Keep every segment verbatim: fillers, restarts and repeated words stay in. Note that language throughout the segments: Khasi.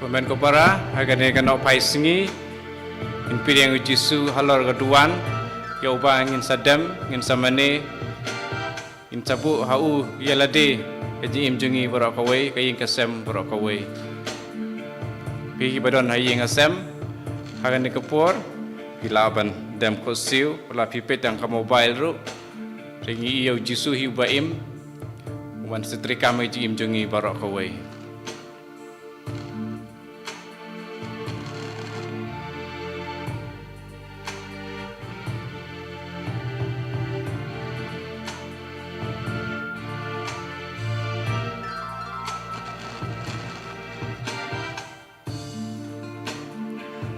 Ko hynmen ko para, ha kane ka nohphai sngi, ngin pdiang ïa u Jisu halor ka duwan, ïa uba ngin sa dem, ngin sa mane, ngin sa buh ha u ïa lade, ka jingim jong ngi baroh kawei, ka ïing ka sem baroh kawei. Phi kiba don ha ïing ha sem, ha kane ka por, phi lah ban dem khohsiew, lada phi peit tang ka mobile ruh, te ngi ïohi ïa u Jisu hi uba im, uban sa treikam ïa ka jingim jong ngi baroh kawei.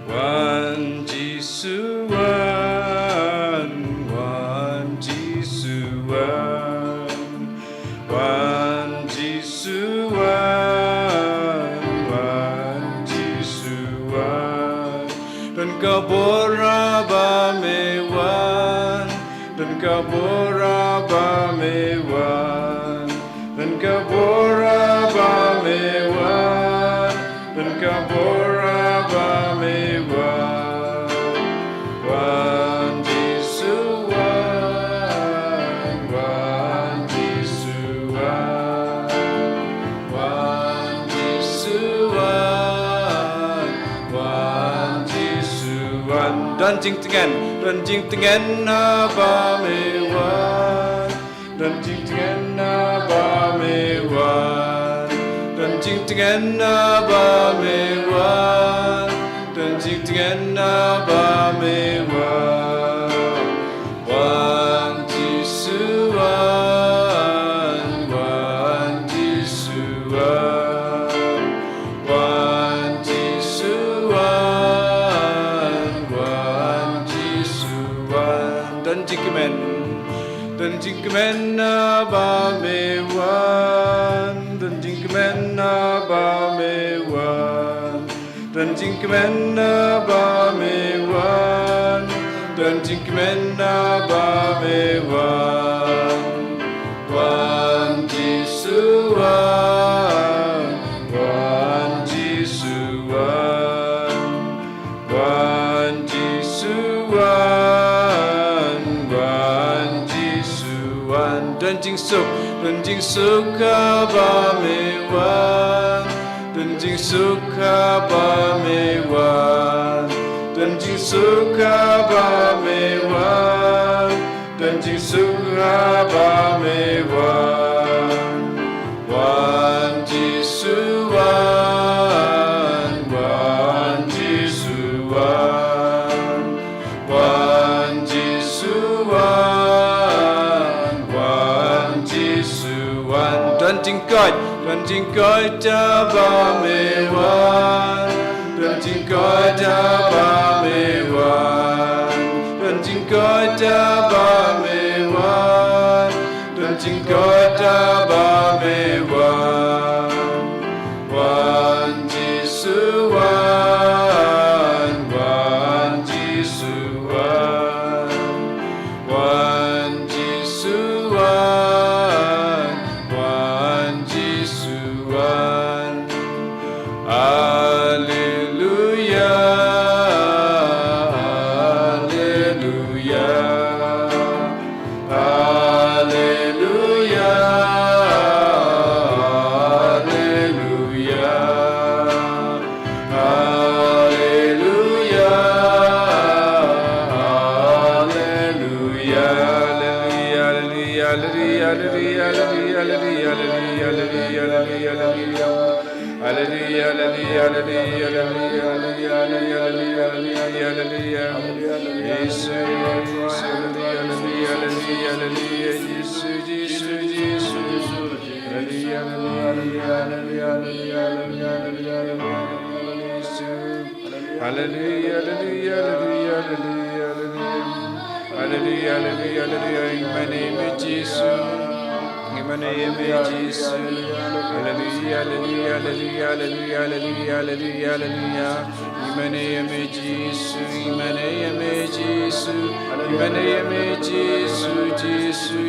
Wan Jisu wan, wan Jisu wan, wan Jisu wan, wan Jisu wan. Don ka bor ba me wan, don ka bor ba me wan, don ka bor ba me wan. Don ka bor ba me wan, wan Jisu wan, wan Jisu wan, wan Jisu wan, wan Jisu wan. Don jingtngen, don jingtngen ba me wan. Don jingtngen ba me wan. Don jingtngen ba me wan. Don jingtngen ba me wan. Wan Jisu wan, wan Jisu wan. Wan Jisu wan, wan Jisu wan. Don jingkmen, don jingkmen ba me wan, don jingkmen ba me wan, don jingkmen ba me wan, don jingkmen ba me wan. Wan Jisu wan, wan Jisu wan. Wan Jisu wan, wan Jisu wan. Don jingsuk, don jingsuk haba me wan. Don jingsuk haba me wan. Don jingsuk haba me wan. Don jingsuk haba me wan. Wan Jisu wan, wan Jisu wan. Wan Jisu wan, wan Jisu wan. Don jingkoit, don jingkoit haba me wan. Don jingkoit haba me wan. Don jingkoit haba me wan. Don jingkoit haba me wan. Wan Jisu wan, wan Jisu wan. Wan Jisu wan, wan Jisu wan. Alleluia, alleluia. Alleluia, alleluia. Alleluia, alleluia. Alleluia, alleluia, alleluia. Alleluia, alleluia, alleluia. Alleluia, alleluia, alleluia. Jisu, Jisu, alleluia, alleluia, alleluia, alleluia. Jisu, Jisu, Jisu, Jisu. Alleluia, alleluia, alleluia. Jisu. Alleluia, alleluia, alleluia, alleluia, alleluia. Alleluia, alleluia, alleluia. Ngi mane ïa me Jisu. Ngi mane ïa me Jisu. Alleluia, alleluia, alleluia, alleluia, alleluia, alleluia, alleluia. Ngi mane ïa me Jisu, ngi mane ïa me Jisu. Ngi mane ïa me Jisu, Jisu,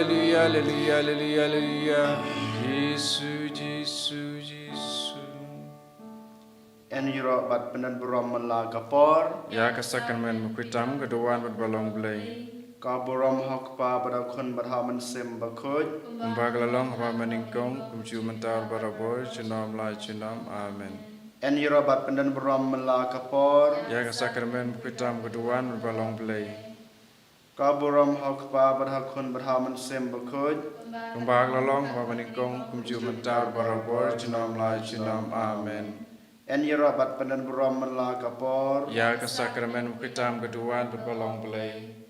Haleluya, haleluya, haleluya, haleluya. Jisu, Jisu, Jisu. Yn ïaroh bad pyndon burom man la ka por. Ïa ka sakramen bakhuid tam ka duwan bad ba long Blei. Ka burom ha u Kpa bad ha u Khun bad ha u Mynsiem Bakhuid. Kumba ka la long haba mynnyngkong, kumjuh mynta bad barabor, junom la junom. Amen. Yn ïaroh bad pyndon burom man la ka por. Ïa ka sakramen bakhuid tam ka duwan bad ba long Blei. Ka burom ha u Kpa bad ha u Khun bad ha u Mynsiem Bakhuid. Kumba ka la long haba mynnyngkong, kumjuh mynta bad barabor, junom la junom. Amen. Yn ïaroh bad pyndon burom man la ka por. Ïa ka sakramen bakhuid tam ka duwan bad ba long Blei.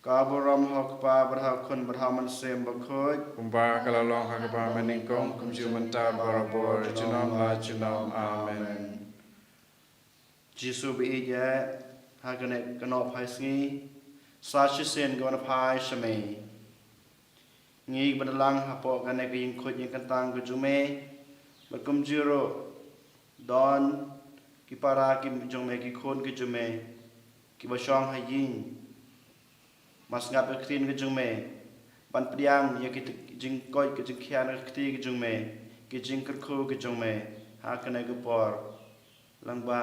Ka burom ha u Kpa bad ha u Khun bad ha u Mynsiem Bakhuid. Kumba ka la long ha kaba mynnyngkong, kumjuh mynta bad barabor, junom la junom. Amen. Jisu ba ïeit, ha kane ka nohphai sngi sa shisien ka wan phai sha me. Ngi ba da lang hapoh kane ka ïing khuid ïing kyntang ka jong me, bad kumjuh ruh don ki para ki jong me, ki khun ki jong me kiba shong ha ïing, ba sngap ïa ka ktien ka jong me, ban pdiang ïa ki jingkoit ki jingkhiah na ka kti ka jong me, ki jingkyrkhu ki jong me ha kane ka por. Lyngba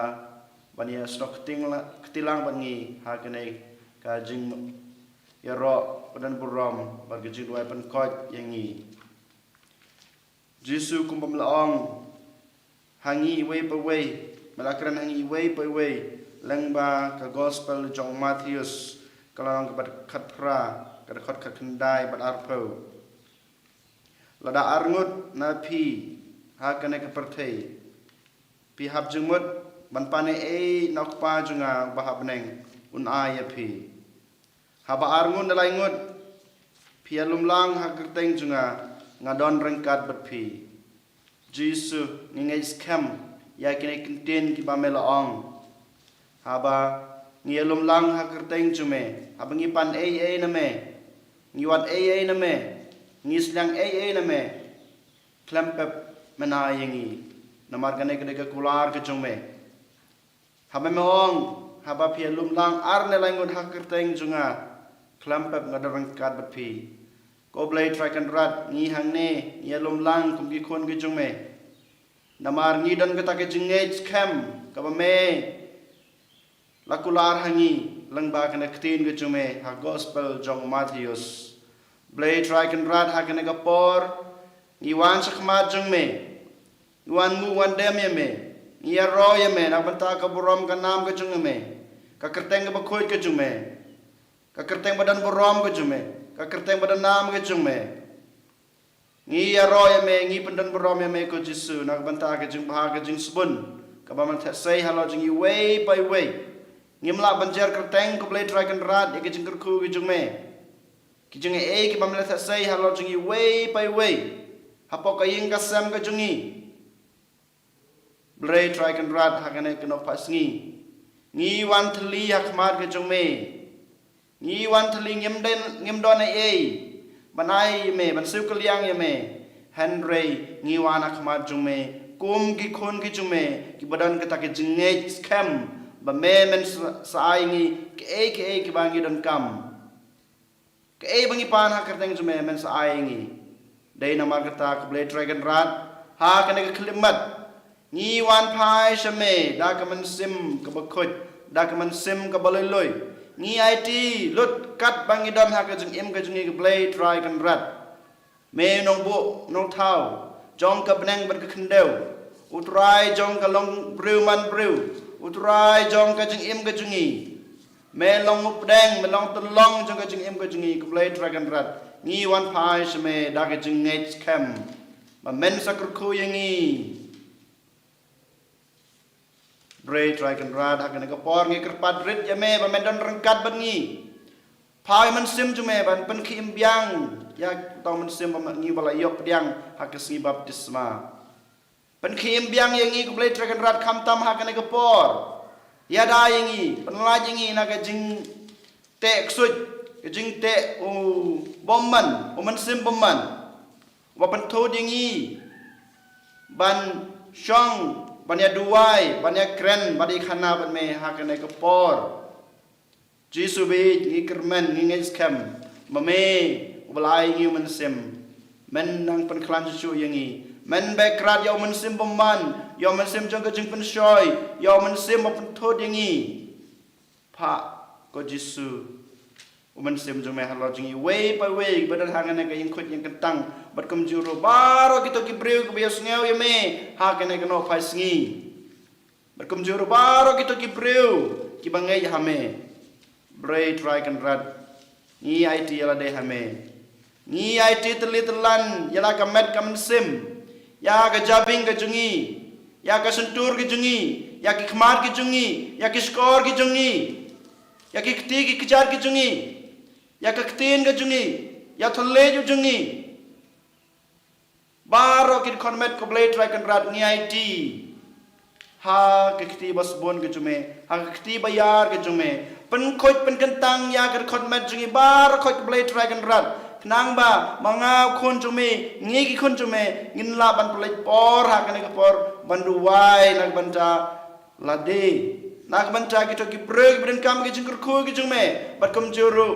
ban ïa snoh kti lang, kti lang bad ngi ha kane ka jingïaroh pyndon burom bad ka jingduwai pynkoit ïa ngi. Jisu, kumba me la ong ha ngi iwei pa iwei, me la kren ha ngi iwei pa iwei lyngba ka Gospel jong u Mathaios, ka lynnong kaba khatphra, ka dkhot khatkhyndai bad arphew. Lada arngut na phi ha kane ka pyrthei, phi hap jingmut ban pan ei ei na u Kpa jong nga uba ha bneng, un ai ïa phi. Haba arngut ne laingut phi ïalum lang ha ka kyrteng jong nga, nga don ryngkat bad phi. Jisu, ngi ngeit skhem ïa kine ki ktien kiba me la ong. Haba ngi ïalum lang ha ka kyrteng jong me, haba ngi pan ei ei na me, ngi wad ei ei na me, ngi sliang ei ei na me, khlem pep men ai ïa ngi, namar kane ka dei ka kular ka jong me. Haba me ong, haba phi ïalum lang ar ne laingut ha ka kyrteng jong nga, khlem pep nga don ryngkat bad phi. Ko Blei Trai Kynrad, ngi hangne ngi ïalum lang kum ki khun ki jong me. Namar ngi don kata ka jingngeit skhem kaba me la kular ha ngi lyngba kane ka ktien ka jong me ha Gospel jong u Mathaios. Blei Trai Kynrad, ha kane ka por ngi wan sha khmat jong me. Ngi wan mut wan dem ïa me. Ngi ïaroh ïa me na ka bynta ka burom ka nam ka jong me, ka kyrteng kaba khuid ka jong me, ka kyrteng ba don burom ka jong me, ka kyrteng ba don nam ka jong me. Ngi ïaroh ïa me, ngi pyndon burom ïa me ko Jisu, na ka bynta ka jingbha ka jingsbun kaba me la theh sei halor jong ngi iwei pa iwei. Ngim lah ban jer kyrteng ko Blei Trai Kynrad ïa ka jingkyrkhu ka jong me, ki jingaiei kiba me la theh sei halor jong ngi iwei pa iwei hapoh ka ïing ka sem ka jong ngi. Blei Trai Kynrad, ha kane ka nohphai sngi ngi wan thylli ha khmat ka jong me. Ngi wan thylli, ngim don, ngim don ei ei ban ai ïa me, ban siew kylliang ïa me. Hynrei ngi wan ha khmat jong me kum ki khun ki jong me kiba don kata ka jingngeit skhem ba me men sa, sa ai ngi kaei kaei kiba ngi donkam. Kaei ba ngi pan ha ka kyrteng jong me men sa ai ngi. Dei namar kata ko Blei Trai Kynrad, ha kane ka khyllipmat ngi wan phai sha me da ka mynsiem kaba khuid, da ka mynsiem kaba lui lui. Ngi aiti lut katba ngi don ha ka jingim ka jong ngi ko Blei Trai Kynrad. Me nongbuh nongthaw jong ka bneng bad ka khyndew, u Trai jong ka longbriew manbriew, u Trai jong ka jingim ka jong ngi. Me long u pdeng, me long tyllong jong ka jingim ka jong ngi ko Blei Trai Kynrad. Ngi wan phai sha me da ka jingngeit skhem ba men sa kyrkhu ïa ngi. Blei Trai Kynrad, ha kane ka por ngi kyrpad rit ïa me ba men don ryngkat bad ngi. Pha ïa u Mynsiem jong me ban pynkhih im biang ïa uta u Mynsiem ba ngi ba la ïoh pdiang ha ka sngi baptisma. Pynkhie im biang ïa ngi ko Blei Trai Kynrad khamtam ha kane ka por. Ïada ïa ngi, pynlait ïa ngi na ka jingteh ksuid, ka jingteh u bymman, u Mynsiem bymman. Uba pynthut ïa ngi ban shong, ban ïa duwai, ban ïa kren, ban ïa khana bad me ha kane ka por. Jisu bad ngi kyrmen, ngi ngeit skhem ba me uba la ai ngi u Mynsiem, men nang pynkhlaiñ shuh shuh ïa ngi. Men beh krad ïa u Mynsiem bymman, ïa u Mynsiem jong ka jingpynshoi, ïa u Mynsiem ba pynthut ïa ngi. Phah ko Jisu u Mynsiem jong me halor jong ngi, wei pa wei ba don ha kane ka ïingkhuid ïingkyntang, bad kumjuh ruh baroh kito ki briew kiba ïa sngew ïa me ha kane ka nohphai sngi. Bad kumjuh ruh baroh kito ki briew kiba ngeit ha me. Blei Trai Kynrad, ngi aiti ïa lade ha me. Ngi aiti tylli tyllan ïa la ka met ka mynsiem, ïa ka jabieng ka jong ngi, ïa ka shyntur ka jong ngi, ïa ki khmat ki jong ngi, ïa ki shkor ki jong ngi, ïa ki kti ki kjat ki jong ngi, ïa ka ktien ka jong ngi, ïa u thylliej u jong ngi. Baroh ki dkhot met ko Blei Trai Kynrad, ngi aiti ha ka kti ba sbun ka jong me, ha ka kti ba ïar ka jong me. Pynkhuid pynkyntang ïa ka dkhot met jong ngi baroh ko Blei Trai Kynrad, khnang ba ma nga u khun jong me, ngi ki khun jong me, ngin lah ban pynleit por ha kane ka por ban duwai na ka bynta lade, na ka bynta kito ki briew kiba donkam ka jingkyrkhu ka jong me, bad kumjuh ruh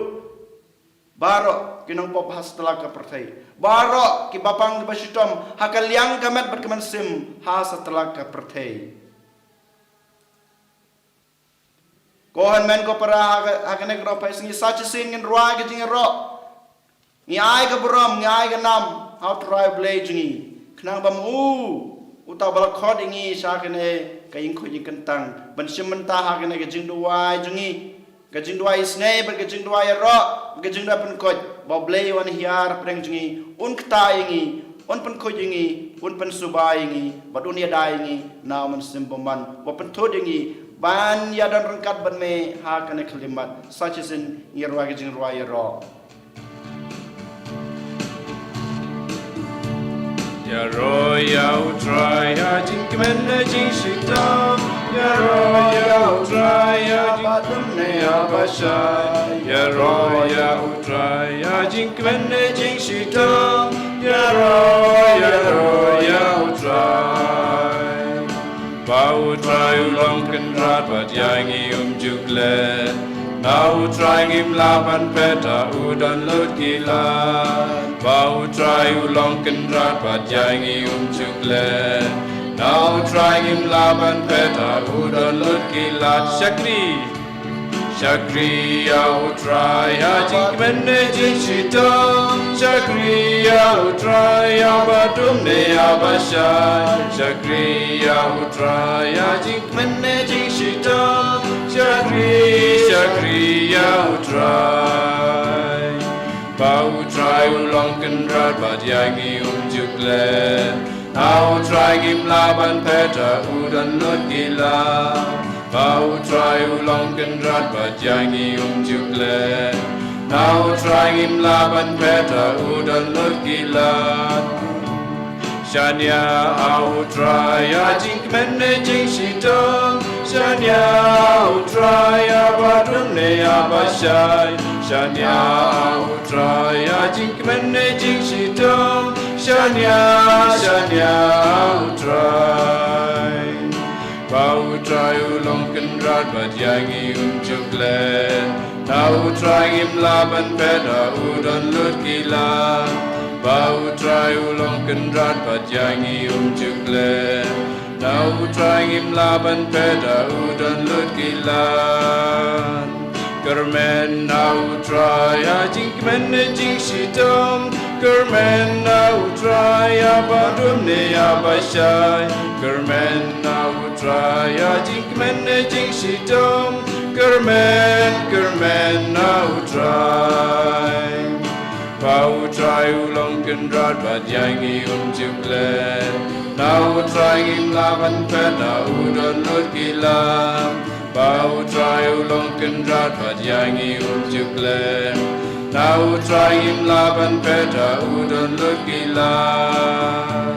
baroh ki nongpop ha satlak ka pyrthei, baroh ki bapang ki bashitom ha ka liang ka met bad ka mynsiem ha satlak ka pyrthei. Ko hynmen ko para, ha ka, ha kane ka nohphai sngi sa shisien ngin rwai ka jingïaroh. Ngi ai ka burom, ngi ai ka nam ha u Trai Blei jong ngi, khnang ba ma u, uta uba la khot ïa ngi sha kane ka ïingkhuid ïingkyntang, ban shim bynta ha kane ka jingduwai jong ngi, ka jingduwai isynei bad ka jingduwai ïaroh, ka jingduwai pynkhuid, ba u Blei un hiar pyrshah jong ngi, un ktah ïa ngi, un pynkhuid ïa ngi, un pynsuba ïa ngi, bad un ïada ïa ngi na u Mynsiem bymman, ba pynthut ïa ngi ban ïadon ryngkat bad me ha kane ka khyllipmat. Sa shisien ngin rwai ka jingrwai ïaroh. Ïaroh ïa u Trai ha jingkmen ne jingshitom. Ïaroh ïa u Trai ha jingkmen ne ha bashai. Ïaroh ïa u Trai ha jingkmen ne jingshitom. Ïaroh, ïaroh ïa u Trai. Ba u Trai u long kynrad bad ïa ngi um ju klet. Na u Trai ngim lah ban phet, ha u don lut ki lad. Ba u Trai u long kynrad bad ïa ngi um ju klet. Na u Trai ngim lah ban phet, ha u don lut ki lad. Shakri. Shakri ïa u Trai ha jingkmen ne jingshitom. Shakri ïa u Trai ha badum ne ha bashai. Shakri ïa u Trai ha jingkmen ne jingshitom. Shakri, shakri ïa u Trai. Ba u Trai u long kynrad bad ïa ngi um ju klet. Na u Trai ngim lah ban phet, ha u don lut ki lad. Ba u Trai u long kynrad bad ïa ngi um ju klet. Na u Trai ngim lah ban phet, ha u don lut ki lad. Shaniah ha u Trai ha jingkmen ne jingshitom. Shaniah ha u Trai ha badum ne ha bashai. Shaniah ha u Trai ha jingkmen ne jingshitom. Shaniah, shaniah ha u Trai. Ba u Trai u long kynrad bad ïa ngi um ju klet. Na u Trai ngim lah ban phet, ha u don lut ki lad. Ba u Trai u long kynrad bad ïa ngi um ju klet. Na u Trai ngim lah ban phet, ha u don lut ki lad. Kyrmen ha u Trai ha jingkmen ne jingshitom. Kyrmen ha u Trai ha badum ne ha bashai. Kyrmen ha u Trai ha jingkmen ne jingshitom. Kyrmen, kyrmen ha u Trai. Ba u Trai u long kynrad bad ïa ngi um ju klet. Na u Trai ngim lah ban phet, ha u don lut ki lad. Ba u Trai u long kynrad bad ïa ngi um ju klet. Na U Trai ngim lah ban phet, ha u don lut ki lad.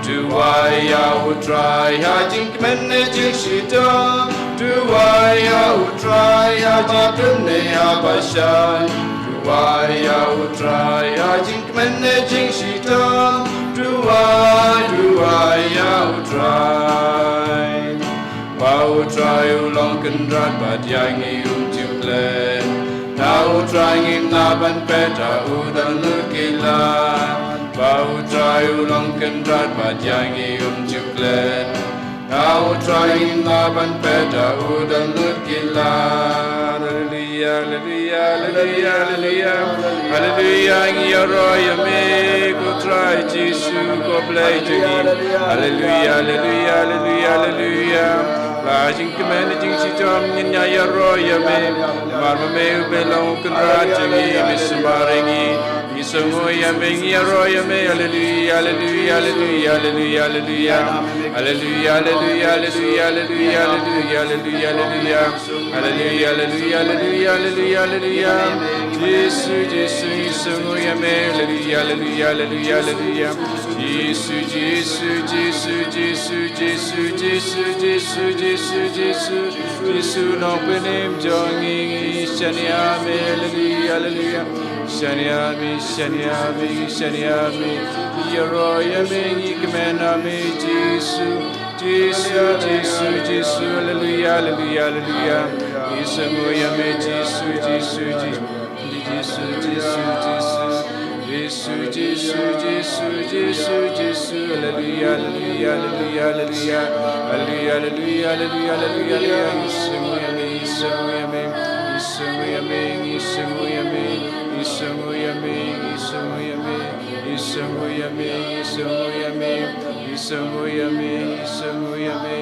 Duwai ïa U Trai ha jingkmen ne jingshitom. Duwai ïa U Trai ha ba dum ne ha ba shai. Duwai ïa U Trai ha jingkmen ne jingshitom. Duwai, duwai ïa U Trai. Ba U Trai u long kynrad bad ïa ngi um ju klet. Na U Trai ngim lah ban phet, ha u don lut ki lad. Ba U Trai u long kynrad bad ïa ngi um ju klet. Na U Trai ngim lah ban phet, ha u don lut ki lad. Haleluya, haleluya, haleluya, haleluya. Haleluya, ngi ïaroh ïa me, ko Trai Jisu, ko Blei jong ngi. Haleluya, haleluya, haleluya, haleluya. La jingkmen jingshitom ngin ïa ïaroh ïa me. Namar ba me u pynlong u kynrad jong ngi, me sumar ïa ngi. Ngi sngew ïa me, ngi ïaroh ïa me. Haleluya, haleluya, haleluya, haleluya, haleluya. Haleluya, haleluya, haleluya, haleluya, haleluya, haleluya, haleluya. Haleluya, haleluya, haleluya, haleluya, haleluya. Jisu, Jisu, Jisu, ngi ïa me. Haleluya, haleluya, haleluya, haleluya. Jisu, Jisu, Jisu, Jisu, Nongpynim jong ngi, ngi shaniah me. Haleluya, haleluya. Shaniah me, shaniah me, shaniah me. Ïaroh ïa me, ngi kmen ha me, Jisu. Jisu, Jisu, Jisu, haleluya, haleluya, haleluya. Ngi sngew ïa me, Jisu, Jisu, Jisu, Jisu, Jisu, Jisu. Jisu, Jisu, Jisu, Jisu, Jisu, haleluya, haleluya, haleluya, haleluya. Haleluya, haleluya, haleluya, haleluya, haleluya. Ngi sngew ïa me, ngi sngew ïa me, ngi sngew ïa me, ngi sngew ïa me, ngi sngew ïa me, ngi sngew ïa me, ngi sngew ïa me, ngi sngew ïa me, ngi sngew ïa me, ngi sngew ïa me,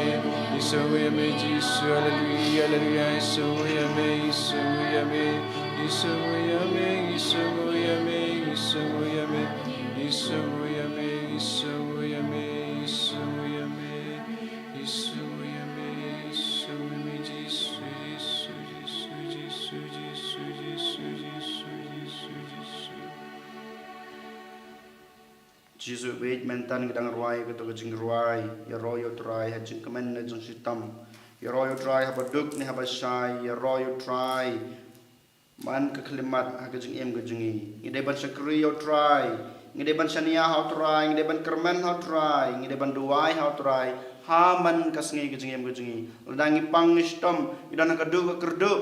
ngi sngew ïa me, Jisu, haleluya, haleluya, ngi sngew ïa me, ngi sngew ïa me, ngi sngew ïa me, ngi sngew ïa me, ngi sngew ïa me, ngi sngew ïa me, ngi sngew ïa me, ngi sngew ïa me, ngi sngew ïa me, ngi sngew ïa me, Jisu, Jisu, Jisu. Jisu, bad mynta ngi dang rwai kato ka jingrwai, ïaroh ïa U Trai ha jingkmen ne jingshitom. Ïaroh ïa U Trai haba duk ne haba shai, ïaroh ïa U Trai man ka khyllipmat ha ka jingim ka jong ngi. Ngi dei ban shakri ïa U Trai, ngi dei ban shaniah ha U Trai, ngi dei ban kyrmen ha U Trai, ngi dei ban duwai ha U Trai ha man ka sngi ka jingim ka jong ngi. Lada ngi pang ngi shitom, ngi don ha ka duk ka kyrduh,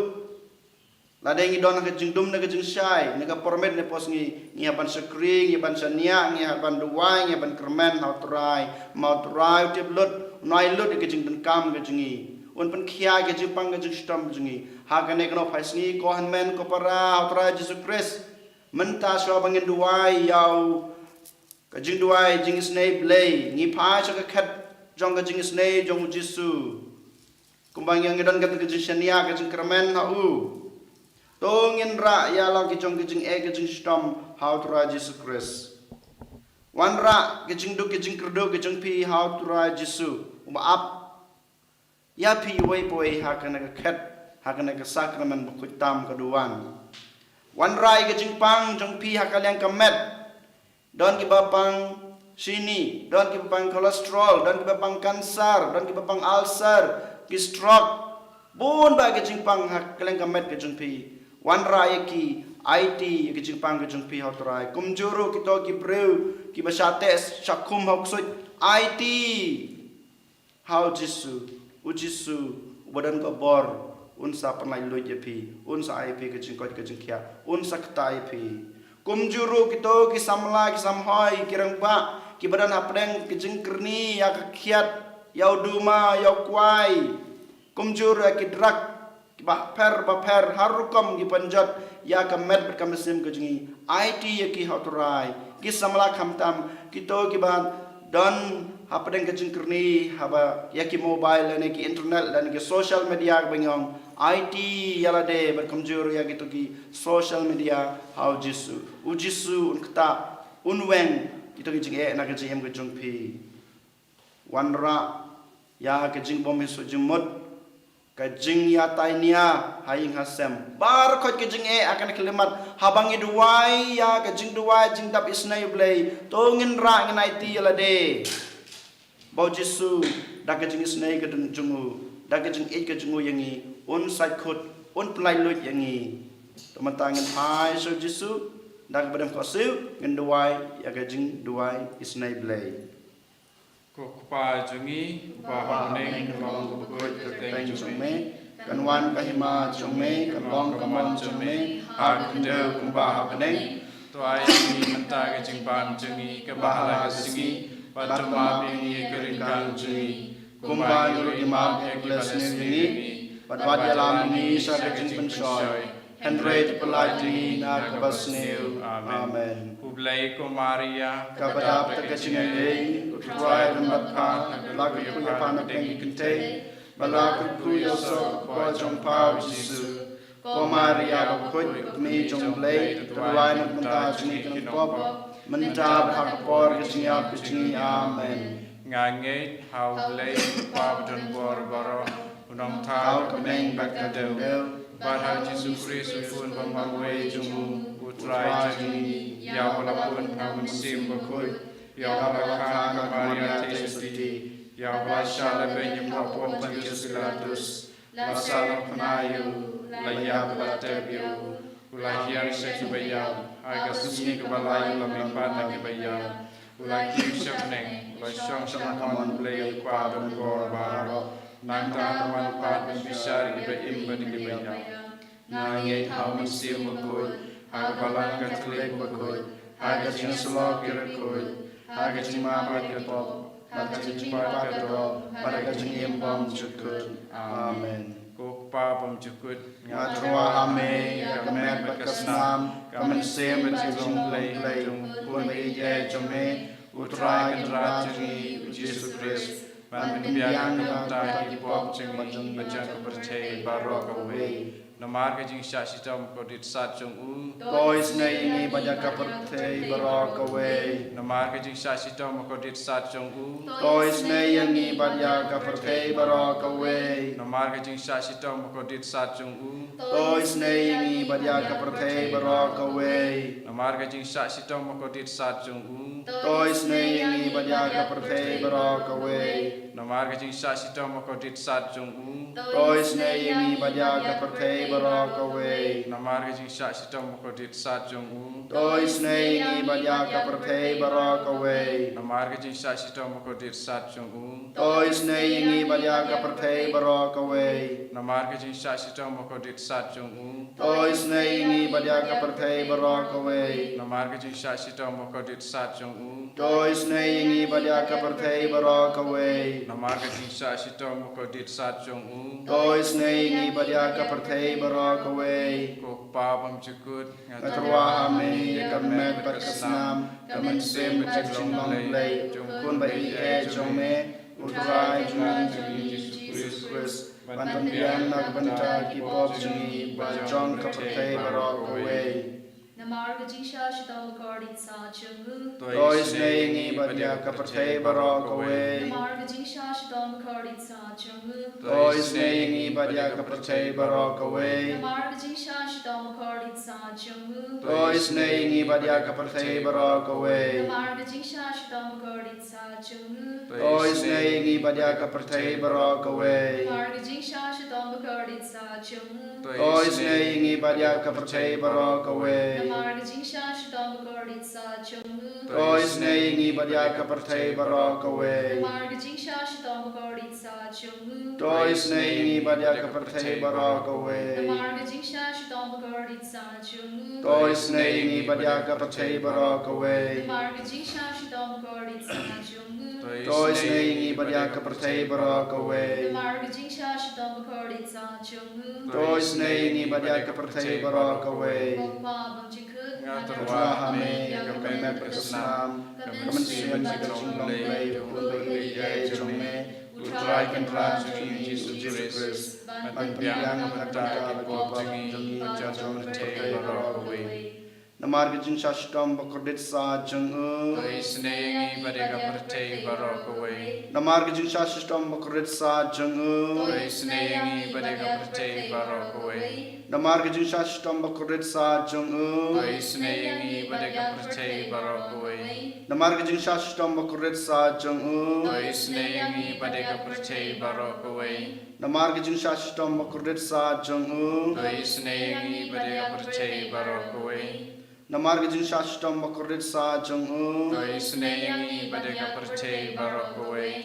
lada ngi don ha ka jingdum ne ka jingshai, ne ka por miet ne por sngi, ngi hap ban shakri, ngi hap ban shaniah, ngi hap ban duwai, ngi hap ban kyrmen ha U Trai. Ma U Trai u tip lut, un ai lut ïa ka jingdonkam ka jong ngi. Un pynkhiah ïa ka jingpang ka jingshitom ka jong ngi. Ha kane ka nongphai sngi, ko hynmen ko para ha U Trai Jisu Khrist, mynta shuwa ba ngin duwai ïa u, ka jingduwai jingisynei Blei, ngi phai sha ka khet jong ka jingisynei jong U Jisu. Kumba ngi, ngi don kata ka jingshaniah, ka jingkyrmen ha u, to ngin rah ïa la ki jong ka jingeh ka jingshitom ha U Trai Jisu Khrist. Wanrah ka jingduk ka jingkyrduh ka jong phi ha U Trai Jisu, uba ap ïa phi uwei pa uwei ha kane ka khet, ha kane ka sakramen bakhuid tam ka duwan. Wanrah ïa ka jingpang jong phi ha ka liang ka met. Don kiba pang shini, don kiba pang cholesterol, don kiba pang cancer, don kiba pang ulcer, ki stroke. Bun bah ki jingpang ha ka liang ka met ka jong phi. Wanrah ïa ki, aiti ïa ki jingpang ka jong phi ha U Trai. Kumjuh ruh kito ki briew kiba shah teh shah khum ha u ksuid, aiti ha U Jisu. U Jisu uba don ka bor, un sa pynlait luid ïa phi, un sa ai ïa phi ka jingkoit ka jingkhiah, un sa ktah ïa phi. Kumjuh ruh kito ki samla ki samhoi ki rangbah kiba don hapdeng ka jingkyrni ïa ka khiat, ïa u duma, ïa u kwai. Kumjuh ruh ïa ki drug kiba pher ba pher, har rukom ki pynjot ïa ka met bad ka mynsiem ka jong ngi. Aiti ïa ki ha U Trai. Ki samla khamtam, kito kiba don hapdeng ka jingkyrni haba ïa ki mobile lane ki internet lane ki social media kaba ngi ong. Aiti ïa lade bad kumjuh ruh ïa kito ki social media ha U Jisu. U Jisu un ktah, un weng kito ki jingeh na ka jingim ka jong phi. Wanrah ïa ka jingbymsuk jingmut, ka jingïatai nia ha ïing ha sem. Baroh ka jingeh ha kane ka khyllipmat, haba ngi duwai ïa ka jingduwai jingdap isynei Blei, to ngin rah ngin aiti ïa lade ba u Jisu, da ka jingisynei ka jong u, da ka jingïeit ka jong u ïa ngi, un sait kut, un pynlait luid ïa ngi. To mynta ngin phai sha u Jisu da kaba dem khohsiew, ngin duwai ïa ka jingduwai isynei Blei. Ko Kpa jong ngi uba ha bneng, ka long kaba khuid ka kyrteng jong me, kan wan ka hima jong me, kan long ka mon jong me ha ka khyndew kumba ha bneng. To ai ïa ngi mynta ka jingbam jong ngi kaba ha la ka sngi, bad to map ïa ngi ïa ki ryngkang jong ngi, kumba ngi ruh ngi map ïa kiba la sniew ïa ngi, bad wat ïalam ïa ngi sha ka jingpynshoi, hynrei to pyllait ïa ngi na kaba sniew. Amen. Khublei ko Maria, kaba dap da ka jingaiei, u Trai u don bad pha, la kyrkhu ïa pha na pdeng ki kynthei, bad la kyrkhu ïa u soh ka kpoh jong pha u Jisu. Ko Maria bakhuid, ka kmie jong u Blei, to duwai na ka bynta jong ngi ki nongpop, mynta bad ha ka por ka jingïap ka jong ngi. Amen. Nga ngeit ha u Blei u Kpa badonbor baroh, u Nongthaw ka bneng bad ka khyndew, bad ha u Jisu Khrist u khun ba marwei jong u, u Trai jong ngi, ïa uba la bun ha u Mynsiem Bakhuid, ïa uba la kha ha ka Maria theisotti, ïa uba la shah lehbeiñ hapoh Pontius Pilatus, la sahnarphna ïa u, la ïap bad la tep ïa u, u la hiar sha kiba ïap, ha ka sngi kaba lai u la mihpat na kiba ïap, u la kiew sha bneng, u la shong sha ka mon U Blei U Kpa badonbor baroh. Nangta un wan pat ban bishar ïa kiba im bad ïa kiba ïap. Nga ngeit ha u Mynsiem Bakhuid, ha ka Balang Katholik bakhuid, ha ka jingïasyllok ki riewkhuid, ha ka jingmap ïa ki pop, ha ka jingpynjah ka doh, bad ha ka jingim bymjukut. Amen. Ko Kpa bymjukut, nga tyrwa ha me ïa ka met bad ka snam, ka mynsiem bad ka jinglong Blei jong u Khun ba ïeit jong me, u Trai Kynrad jong ngi, u Jisu Khrist, ban pynbiang na ka bynta ki pop jong ngi bad jong ka pyrthei baroh kawei. Namar ka jingshah shitom bakordit sat jong u, to isynei ïa ngi bad ïa ka pyrthei baroh kawei. Namar ka jingshah shitom bakordit sat jong u, to isynei ïa ngi bad ïa ka pyrthei baroh kawei. Namar ka jingshah shitom bakordit sat jong u, to isynei ïa ngi bad ïa ka pyrthei baroh kawei. Namar ka jingshah shitom bakordit sat jong u, to isynei ïa ngi bad ïa ka pyrthei baroh kawei. Namar ka jingshah shitom bakordit sat jong u, to isynei ïa ngi bad ïa ka pyrthei baroh kawei. Namar ka jingshah shitom bakordit sat jong u, to isynei ïa ngi bad ïa ka pyrthei baroh kawei. Namar ka jingshah shitom bakordit sat jong u, to isynei ïa ngi bad ïa ka pyrthei baroh kawei. Namar ka jingshah shitom bakordit sat jong u, to isynei ïa ngi bad ïa ka pyrthei baroh kawei. Namar ka jingshah shitom bakordit sat jong u, to isynei ïa ngi bad ïa ka pyrthei baroh kawei. Namar ka jingshah shitom bakordit sat jong u, to isynei ïa ngi bad ïa ka pyrthei baroh kawei. Ko Kpa bymjukut, nga tyrwa ha me ïa ka met bad ka snam, ka mynsiem bad ka jinglong Blei jong u Khun ba ïeit jong me, u Trai jong ngi, u Jisu Khrist, ban pynbiang na ka bynta ki pop jong ngi bad jong ka pyrthei baroh kawei. Namar ka jingshah shitom bakordit sat jong u, to isynei ïa ngi bad ïa ka pyrthei baroh kawei. Namar ka jingshah shitom bakordit sat jong u, to isynei ïa ngi bad ïa ka pyrthei baroh kawei. Namar ka jingshah shitom bakordit sat jong u, to isynei ïa ngi bad ïa ka pyrthei baroh kawei. Namar ka jingshah shitom bakordit sat jong u, to isynei ïa ngi bad ïa ka pyrthei baroh kawei. Namar ka jingshah shitom bakordit sat jong u, to isynei ïa ngi bad ïa ka pyrthei baroh kawei. Namar ka jingshah shitom bakordit sat jong u, to isynei ïa ngi bad ïa ka pyrthei baroh kawei. Namar ka jingshah shitom bakordit sat jong u, to isynei ïa ngi bad ïa ka pyrthei baroh kawei. Namar ka jingshah shitom bakordit sat jong u, to isynei ïa ngi bad ïa ka pyrthei baroh kawei. Namar ka jingshah shitom bakordit sat jong u, to isynei ïa ngi bad ïa ka pyrthei baroh kawei. Namar ka jingshah shitom bakordit sat jong u, to isynei ïa ngi bad ïa ka pyrthei baroh kawei. Ko Kpa bymjukut, nga tyrwa ha me ïa ka met bad ka snam, ka mynsiem bad ka jinglong Blei jong u Khun ba ïeit jong me, u Trai Kynrad jong ngi, u Jisu Khrist, ban pynbiang na ka bynta ki pop jong ngi bad jong ka pyrthei baroh kawei. Namar ka jingshah shitom bakordit sah jong u, to isynei ïa ngi bad ïa ka pyrthei baroh kawei. Namar ka jingshah shitom bakordit sah jong u, to isynei ïa ngi bad ïa ka pyrthei baroh kawei. Namar ka jingshah shitom bakordit sah jong u, to isynei ïa ngi bad ïa ka pyrthei baroh kawei. Namar ka jingshah shitom bakordit sah jong u, to isynei ïa ngi bad ïa ka pyrthei baroh kawei. Namar ka jingshah shitom bakordit sah jong u, to isynei ïa ngi bad ïa ka pyrthei baroh kawei. Namar ka jingshah shitom bakordit sah jong u, to isynei ïa ngi bad ïa ka pyrthei baroh kawei.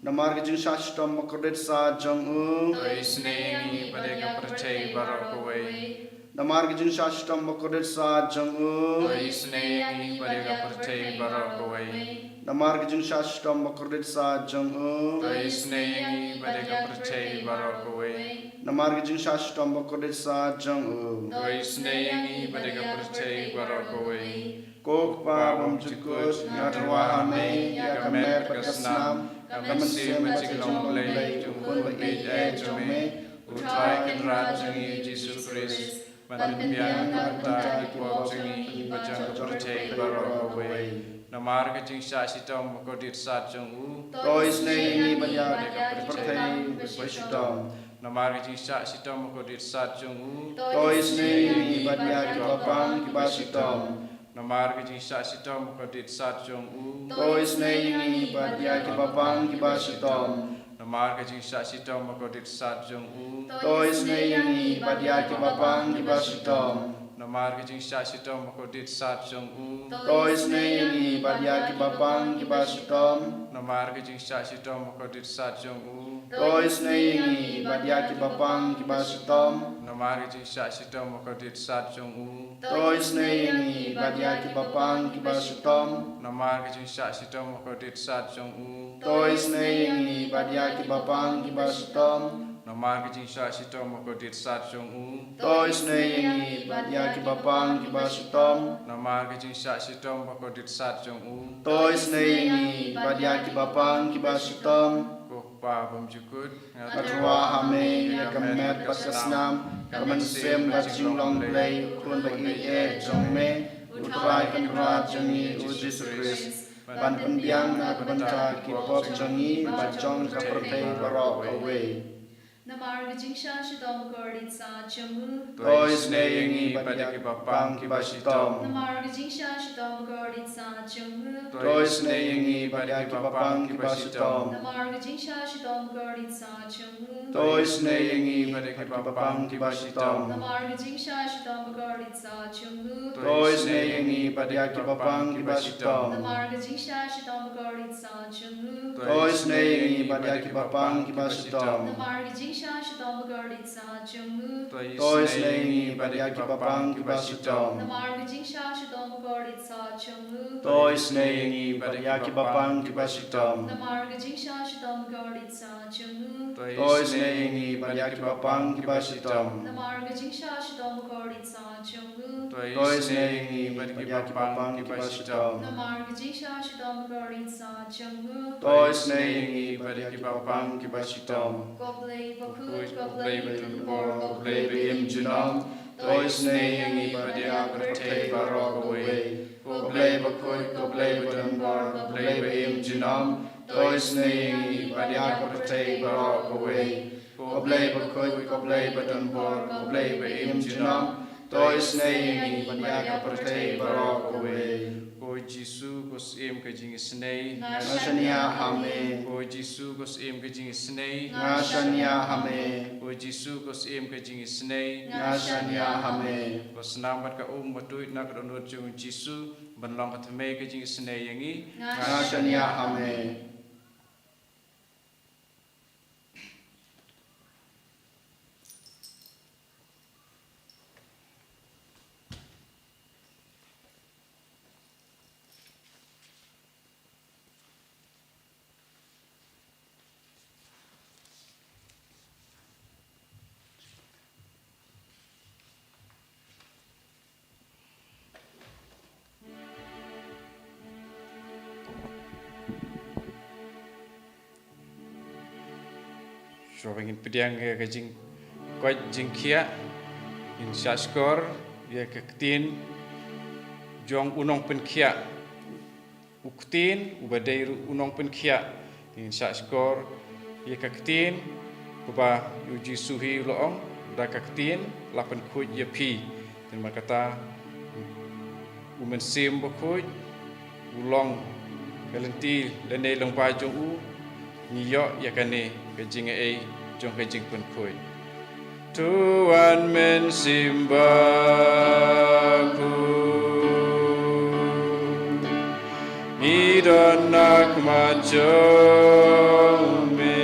Namar ka jingshah shitom bakordit sah jong u, to isynei ïa ngi bad ïa ka pyrthei baroh kawei. Namar ka jingshah shitom bakordit sah jong u, to isynei ïa ngi bad ïa ka pyrthei baroh kawei. Namar ka jingshah shitom bakordit sah jong u, to isynei ïa ngi bad ïa ka pyrthei baroh kawei. Namar ka jingshah shitom bakordit sah jong u, to isynei ïa ngi bad ïa ka pyrthei baroh kawei. Ko Kpa bymjukut, nga tyrwa ha me ïa ka met bad ka snam, ka mynsiem bad ka jinglong Blei jong u Khun ba ïeit eh jong me, U Trai Kynrad jong ngi U Jisu Khrist, ban pynbiang na ka bynta ki pop jong ngi bad jong ka pyrthei baroh kawei. Namar ka jingshah shitom bakordit sah jong u, to isynei ïa ngi bad ïa ka pyrthei bashitom. Namar ka jingshah shitom bakordit sah jong u, to isynei ïa ngi bad ïa kiba pang kiba shitom. Namar ka jingshah shitom bakordit sah jong u, to isynei ïa ngi bad ïa kiba pang kiba shitom. Namar ka jingshah shitom bakordit sah jong u, to isynei ïa ngi bad ïa kiba pang kiba shitom. Namar ka jingshah shitom bakordit sah jong u, to isynei ïa ngi bad ïa kiba pang kiba shitom. Namar ka jingshah shitom bakordit sah jong u, to isynei ïa ngi bad ïa kiba pang kiba shitom. Namar ka jingshah shitom bakordit sah jong u, to isynei ïa ngi bad ïa kiba pang kiba shitom. Namar ka jingshah shitom bakordit sah jong u, to isynei ïa ngi bad ïa kiba pang kiba shitom. Namar ka jingshah shitom bakordit sah jong u, to isynei ïa ngi bad ïa kiba pang kiba shitom. Namar ka jingshah shitom bakordit sah jong u, to isynei ïa ngi bad ïa kiba pang kiba shitom. Ko Kpa bymjukut, nga tyrwa ha me ïa ka met bad ka snam, ka mynsiem bad jinglong Blei U Khun ba ïeit eh jong me, U Trai Kynrad jong ngi U Jisu Khrist, ban pynbiang na ka bynta ki pop jong ngi bad jong ka pyrthei baroh kawei. Namar ka jingshah shitom bakordit sah jong u, to isynei ïa ngi bad ïa kiba pang kiba shitom. Namar ka jingshah shitom bakordit sah jong u, to isynei ïa ngi bad ïa kiba pang kiba shitom. Namar ka jingshah shitom bakordit sah jong u, to isynei ïa ngi bad ïa kiba pang kiba shitom. Namar ka jingshah shitom bakordit sah jong u, to isynei ïa ngi bad ïa kiba pang kiba shitom. Namar ka jingshah shitom bakordit sah jong u, to isynei ïa ngi bad ïa kiba pang kiba shitom. Namar ka jingshah shitom bakordit sah jong u, to isynei ïa ngi bad ïa kiba pang kiba shitom. Namar ka jingshah shitom bakordit sah jong u, to isynei ïa ngi bad ïa kiba pang kiba shitom. Namar ka jingshah shitom bakordit sah jong u, to isynei ïa ngi bad ïa kiba pang kiba shitom. Namar ka jingshah shitom bakordit sah jong u, to isynei ïa ngi bad ïa kiba pang kiba shitom. Namar ka jingshah shitom bakordit sah jong u, to isynei ïa ngi bad ïa kiba pang kiba shitom. Ko Blei bakhuid, ko Blei badonbor, ko Blei ba im junom, to isynei ïa ngi bad ïa ka pyrthei baroh kawei. Ko Blei bakhuid, ko Blei badonbor, ko Blei ba im junom, to isynei ïa ngi bad ïa ka pyrthei baroh kawei. Ko Blei bakhuid, ko Blei badonbor, ko Blei ba im junom, to isynei ïa ngi bad ïa ka pyrthei baroh kawei. Ko Jisu, ko Syiem ka jingisynei, nga shaniah ha me. Ko Jisu, ko Syiem ka jingisynei, nga shaniah ha me. Ko Jisu, ko Syiem ka jingisynei, nga shaniah ha me. Ko snam bad ka um ba tuid na ka dohnud jong u Jisu ban long ka thymmei ka jingisynei ïa ngi, nga shaniah ha me. Shuwa ba ngin pdiang ïa ka jingkoit jingkhiah, ngin shahshkor ïa ka ktien jong u nongpynkhiah, u ktien uba dei ruh u nongpynkhiah. Ngin shah shkor ïa ka ktien kaba u Jisu hi u la ong, da ka ktien la pynkhuid ïa phi. Te namar kata u Mynsiem Bakhuid u long ka lynti lane lyngba jong u ngi ïoh ïa kane ka jingai jong ka jingpynkhuid. To wan Mynsiem Bakhuid, ngi don ha khmat jong me.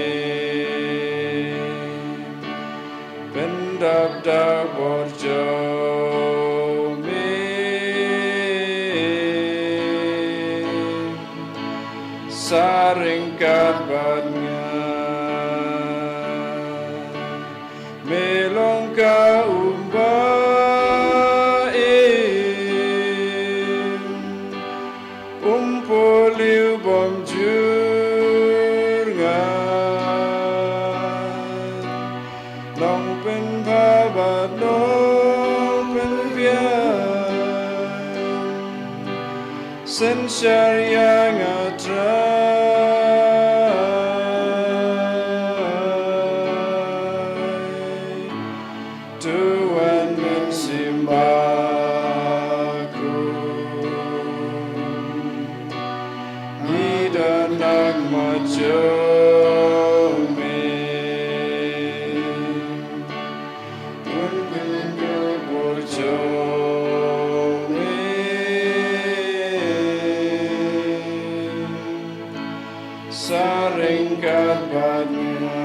Pyndap da bor jong me, sa ryngkat bad nga. Me long ka um ba im, um puliew bym jur ngai. Nongpynbha bad nongpynbiang, synshar ïa nga Trai. To wan Mynsiem Bakhuid, ngi don ha khmat jong me. Pynbeit ka bor jong me, sa ryngkat bad nga.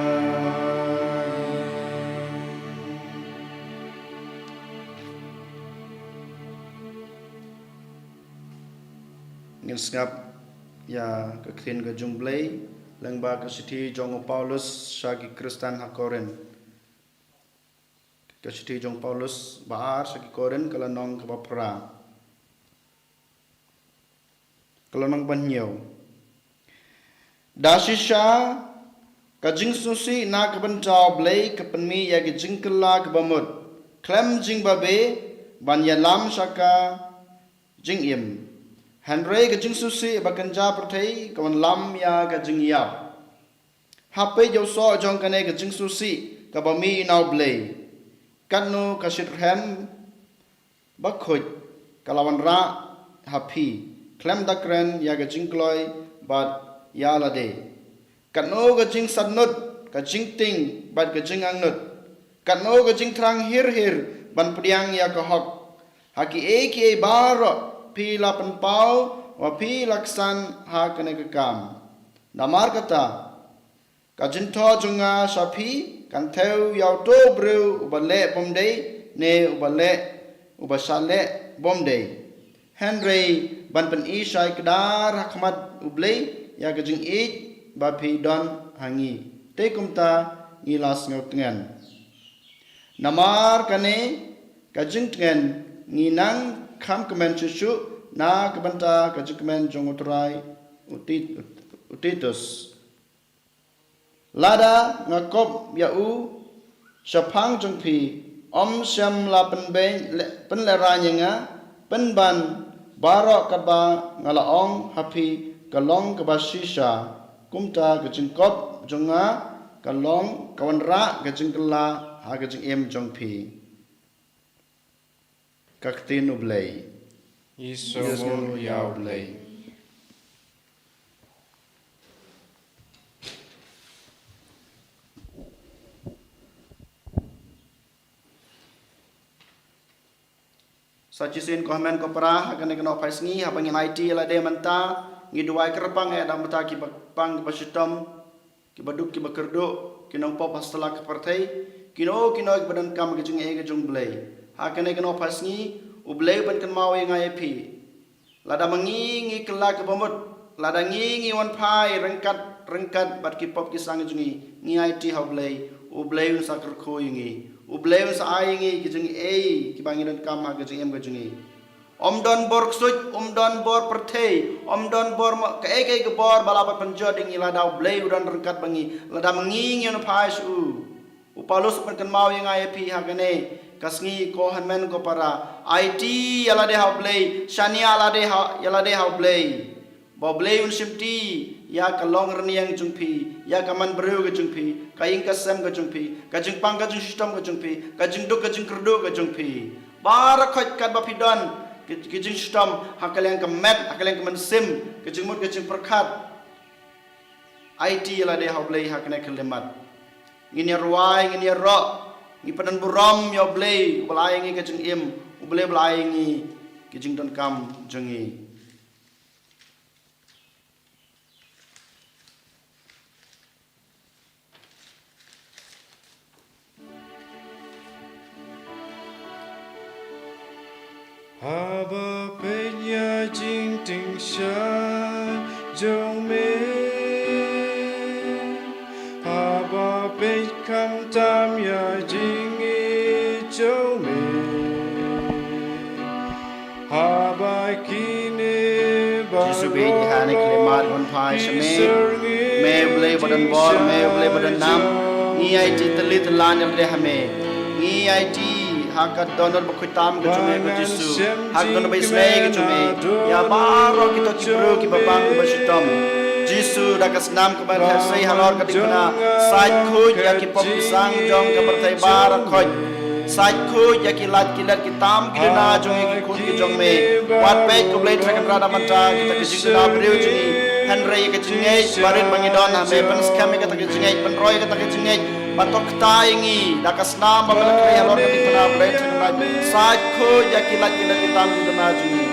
Ngin sngap ïa ka ktien ka jong U Blei lyngba ka shithi jong u Paulus sha ki Khristan ha Korinth. Ka shithi jong u Paulus ba ar sha ki Korinth, ka lynnong kaba phra, ka lynnong ba hynñiew. Da shisha ka jingsngewsih na ka bynta U Blei ka pynmih ïa ka jingkylla kaba mut, khlem jingbabe, ban ïalam sha ka jingim. Hynrei ka jingsngewsih ba kynja pyrthei ka wanlam ïa ka jingïap. Hapdeng u soh jong kane ka jingsngewsih kaba mih na U Blei, katno ka shitrhem bakhuid ka la wanrah ha phi, khlem da kren ïa ka jingkloi bad ïa lade. Katno ka jingsatnud, ka jingtieng bad ka jingangnud. Katno ka jingthrang hir hir ban pdiang ïa ka hok ha kiei kiei baroh phi la pynpaw, ba phi la ksan ha kane ka kam. Namar kata, ka jingthoh jong nga sha phi kan thew ïa uto u briew uba leh bymdei ne uba leh, uba shah leh bymdei, hynrei ban pyni shai kdar ha khmat U Blei ïa ka jingïeit ba phi don ha ngi. Te kumta ngi la sngewtngen. Namar kane ka jingtngen ngi nang kham kmen shuh shuh na ka bynta ka jingkmen jong u Trai u Tit-, u Titus. Lada nga kop ïa u shaphang jong phi, ym shym la pynbeit le-, pynlehraiñ ïa nga, pynban baroh katba nga la ong ha phi ka long kaba shisha, kumta ka jingkop jong nga ka long ka wanrah ka jingkylla ha ka jingim jong phi. Ka ktien U Blei. Ïa sngewbha ïa U Blei. Sa shisien ko hynmen ko para, ha kane ka nongphaisngi, haba ngin aiti ïa lade mynta, ngi duwai kyrpang ïa da mynta kiba pang kiba shitom, kiba duk kiba kyrduh, ki nongpop ha sla ka pyrthei, kino kino kiba donkam ka jingaiei ka jong U Blei. Ha kane ka nongphaisngi, U Blei u pynkynmaw ïa nga ïa phi. Lada ma ngi ngi kylla kaba mut, lada ngi ngi wanphai ryngkat ryngkat bad ki pop ki sang jong ngi, ngi aiti ha U Blei, U Blei un sa kyrkhu ïa ngi, U Blei un sa ai ïa ngi ki jingaiei kiba ngi donkam ha ka jingim ka jong ngi. Ym don bor ksuid, ym don bor pyrthei, ym don bor ma-, kaei kaei ka bor ba la pynjot ïa ngi, lada U Blei u don ryngkat bad ngi, lada ma ngi ngi wanphai sha u. U Paulus u pynkynmaw ïa nga ïa phi ha kane Ka sngi ko hynmen ko para, aiti ïa lade ha U Blei, shaniah lade ha, ïa lade ha U Blei. Ba U Blei un shimti ïa ka long rniang jong phi, ïa ka man briew ka jong phi, ka ïing ka sem ka jong phi, ka jingpang ka jingshitom ka jong phi, ka jingduk ka jingkyrduh ka jong phi. Baroh khoit katba phi don ki, ki jingshitom ha ka liang ka met, ha ka liang ka mynsiem, ka jingmut ka jingpyrkhat. Aiti ïa lade ha U Blei ha kane ka khyllipmat. Ngin ïa rwai, ngin ïa roh, ngi pynbun burom ïa U Blei, U Blei ïa ngi ka jingim, U Blei, U Blei ïa ngi ka jingdonkam jong ngi. Haba peit ïa jingtyngshaiñ jong me, haba peit khamtam ïa jingïeit jong me, haba kine Jisu, bad ïa kane ka khyllipmat ngan phai sha me. Me U Blei ba don bor, me U Blei ba don nam. Ngi aiti tylli tyllan ïa lade ha me. Ngi aiti ha ka dohnud ba khuid tam ka jong me ko Jisu, ha ka dohnud ba isynei ka jong me, ïa baroh kito ki briew kiba pang kiba shitom. Jisu, da ka snam kaba theh sei halor ka diengphna, sait khuid ïa ki pop ki sang jong ka pyrthei baroh khoit. Sait khuid ïa ki lait ki let ki tam ki duna jong ngi ki khun ki jong me. Wat peit ko Blei Trai Kynrad, mynta kita ki jingkyrkhu briew jong ngi, hynrei ïa ka jingngeit barit ba ngi don ha me, pynskhem ïa kata ka jingngeit, pynroi ïa kata ka jingngeit, ban to kata ïa ngi da ka snam ba me la khreh halor ka diengphna, Blei Trai Kynrad. Sait khuid ïa ki lait ki let ki tam ki duna jong ngi.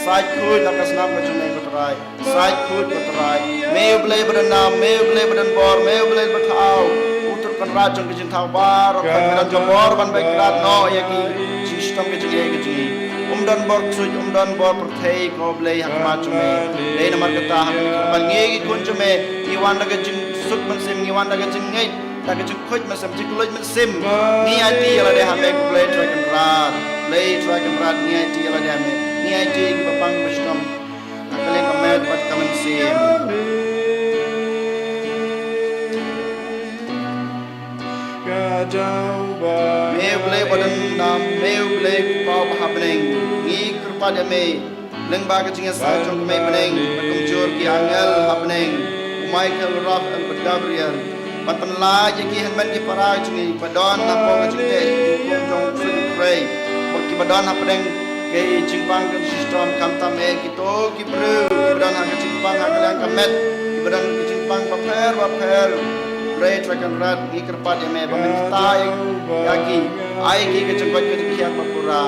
Sait khuid da ka snam ka jong me ko Trai. Sait khuid ko Trai. Me U Blei ba don nam, me U Blei ba don bor, me U Blei ba thaw. U Trai Kynrad jong ki jingthaw baroh, ka don ka bor ban beh krat noh ïa ki jingshitom ki jingeh ki jong ngi. Um don bor ksuid, um don bor pyrthei ko Blei ha khmat jong me. Dei namar kata ha kane ka khyllipmat ngi ki khun jong me, ngi wan da ka jingsuk mynsiem, ngi wan da ka jingngeit, da ka jingkhuid mynsiem, jingkylluid mynsiem. Ngi aiti ïa lade ha me ko Blei Trai Kynrad. Blei Trai Kynrad, ngi aiti ïa lade ha me. Ngi aiti ïa kiba pang ba shitom ha ka liang ka met bad ka mynsiem. Me U Blei ba don nam, me U Blei u paw ba ha bneng, ngi kyrpad ïa me lyngba ka jingïasaid jong ka mei bneng, bad kumjuh ki angel ha bneng, u Michael, u Raphael bad Gabriel, ban pynlait ïa ki hynmen ki para jong ngi ba don hapoh ka jingteh jong u ksuid u khrei, bad kiba don hapdeng ka jingpang ka jingshitom, khamtam eh kito ki briew kiba don ha ka jingpang ha ka liang ka met, kiba don ka jingpang bapher bapher. Blei Trai Kynrad, ngi kyrpad ïa me ba men kyrpad ïa ki, ai ki ka jingkoit ka jingkhiah ba pura.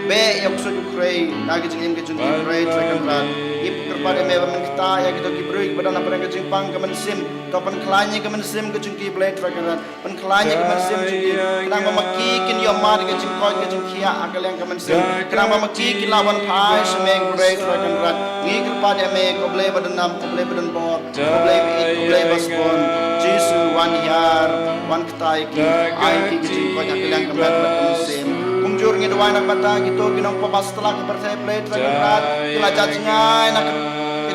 Beh ïa u ksuid u khrei na ka jingim ka jong ki, Blei Trai Kynrad. Ngi kyrpad ïa me ba men kyrpad ïa kito ki briew kiba don hapdeng ka jingpang ka mynsiem, to pynkhlaiñ ïa ka mynsiem ka jong ki, Blei Trai Kynrad. Pynkhlaiñ ïa ka mynsiem jong ki, khnang ba ma ki kin ïoh mad ïa ka jingkoit ka jingkhiah ha ka liang ka mynsiem, khnang ba ma ki kin lah ban phai sha me, Blei Trai Kynrad. Ngi kyrpad ïa me ko Blei ba don nam, ko Blei ba don bor, ko Blei ba ïeit, ko Blei ba sbun. Jisu, wan hiar, wan kyrpad ïa ki, ai ki ka jingkoit ha ka liang ka met bad ka mynsiem. Kumjuh ngi duwai na ka bynta kito ki nongpop ha satlak ka pyrthei, Blei Trai Kynrad, ki la jngai na ka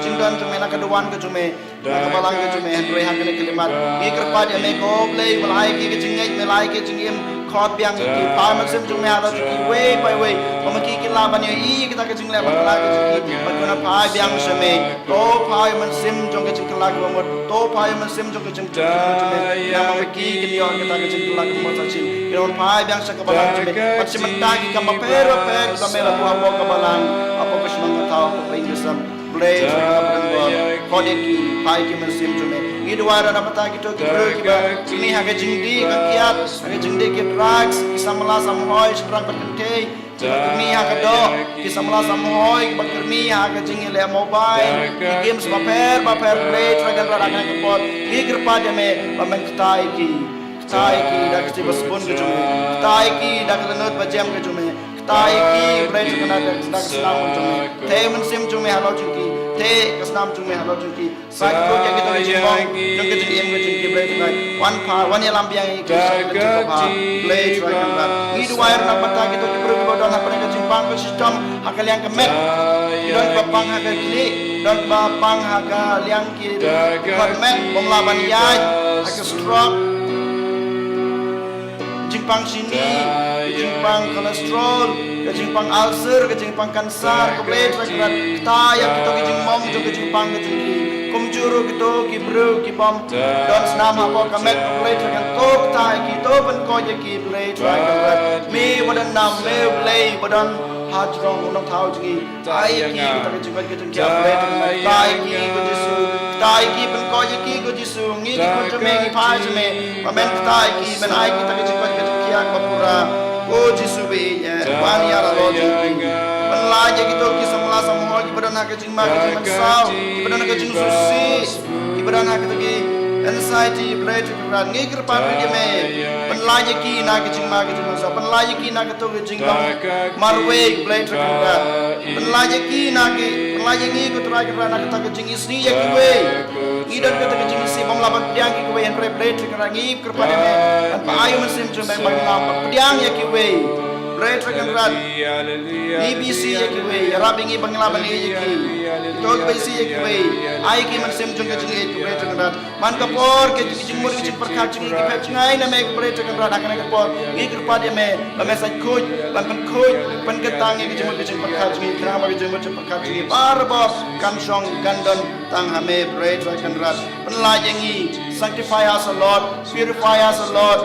jingdon jong me, na ka duwan ka jong me, na ka balang ka jong me, hynrei ha kane ka khyllipmat ngi kyrpad ïa me ko Blei, me la ai ki ka jingngeit, me la ai ki ka jingim, khot biang ïa ki, phai mynsiem jong me halor jong ki iwei pa iwei, ba ma ki kin lah ban ïohi ïa kita ki jingleh bakla ka jong ki, ba kin phai biang sha me. To phai mynsiem jong ka jingkylla kaba mut, to phai mynsiem jong ka jingkylla kaba mut, khnang ba ma ki kin ïoh ïa kita ki jingkylla kaba mut sa shisien, kin phai biang sha ka balang jong me, bad shim bynta ki kam bapher bapher kiba me la buh hapoh ka balang, hapoh ka shnong ka thaw, hapoh ka ïing ka sem. Blei Trai Kynrad ba don bor, khot ïa ki, phai ki mynsiem jong me. Ngi duwai ruh na ka bynta kito ki briew kiba kyrmi ha ka jingdih ka kiad, ha ka jingdih ki drugs, ki samla samhoi, shynrang bad kynthei, kiba kyrmi ha ka doh, ki samla samhoi, kiba kyrmi ha ka jingïaleh mobile, ki games bapher bapher, Blei Trai Kynrad, ha kane ka por ngi kyrpad ïa me ba men kyrpad ïa ki. Kyrpad ïa ki da ka ktien ba sbun ka jong me. Kyrpad ïa ki da ka dohnud ba jem ka jong me. Kyrpad ïa ki, Blei Trai Kynrad, da ka snam jong me. Theh mynsiem jong me halor jong ki. Theh ka snam jong me halor jong ki. Sait khuid ïa kito ki jingbam jong ka jingim ka jong ki, Blei Trai. Wan phai, wan ïalam biang ïa ki sha ka jingpang, Blei Trai Kynrad. Ngi duwai ruh na ka bynta kito ki briew kiba don hapdeng ka jingpang ka shitom ha ka liang ka met. Ki don kiba pang ha ka khlieh, don kiba pang ha ka liang ki khot met, bym lah ban ïaid, ha ka stroke. jingpang shini, ka jingpang cholesterol, ka jingpang ulcer, ka jingpang cancer, ko Blei Trai Kynrad, kta ïa kito ki jingmong jong ka jingpang ka jong ki. Kumjuh ruh kito ki briew ki bym don snam hapoh ka met, ko Blei Trai Kynrad, to kta ïa ki, to pynkoit ïa ki, Blei Trai Kynrad. Me ba don nam, me Blei ba don ha jrong u nongthaw jong ngi. Kta ïa ki, kata ka jingkoit ka jingkhiah, Blei Trai Kynrad. Kta ïa ki ko Jisu. Kta ïa ki, pynkoit ïa ki ko Jisu. Ngi ki khun jong me, ngi phai jong me. Ba men kta ïa ki, men ai kita ka jingkoit ka jingkhiah ba pura. Ko Jisu ba ïeit, eh, wan ïa la lor jong ki. Pynlait ïa kito ki samla samhor kiba don ha ka jingma ka jingmynsaw, kiba don ha ka jingsngewsih, kiba don ha kito ki anxiety, Blei Trai Kynrad. Ngi kyrpad ïa me. Pynlait ïa ki na ka jingma ka jingmynsaw. Pynlait ïa ki na kato ka jingdon marwei, Blei Trai Kynrad. Pynlait ïa ki na ki, pynlait ïa ngi ko Trai Kynrad na kata ka jingisih ïa kiwei. Ngi don kata ka jingisih bym lah ban pdiang ïa kiwei, hynrei Blei Trai Kynrad ngi kyrpad ïa me ban pynïaid ïa u Mynsiem jong me ban lah ban pdiang ïa kiwei. Blei Trai Kynrad. Ngi ba isih ïa kiwei, ïarap ïa ngi ban lah ban ïeit ïa ki. Kito kiba isih ïa kiwei, ai ki Mynsiem jong ka jingïeit, ko Blei Trai Kynrad. Man ka por ki jingmut ki jingpyrkhat jong ngi ki phet jngai na me, ko Blei Trai Kynrad. Ha kane ka por ngi kyrpad ïa me ba me sa khuid, ban pynkhuid, pynkyntang ïa ki jingmut ki jingpyrkhat jong ngi, khnang ba ki jingmut jingpyrkhat jong ngi barabor kan shong kan don tang ha me, Blei Trai Kynrad. Pynlait ïa ngi, sanctify us, O Lord, purify us, O Lord,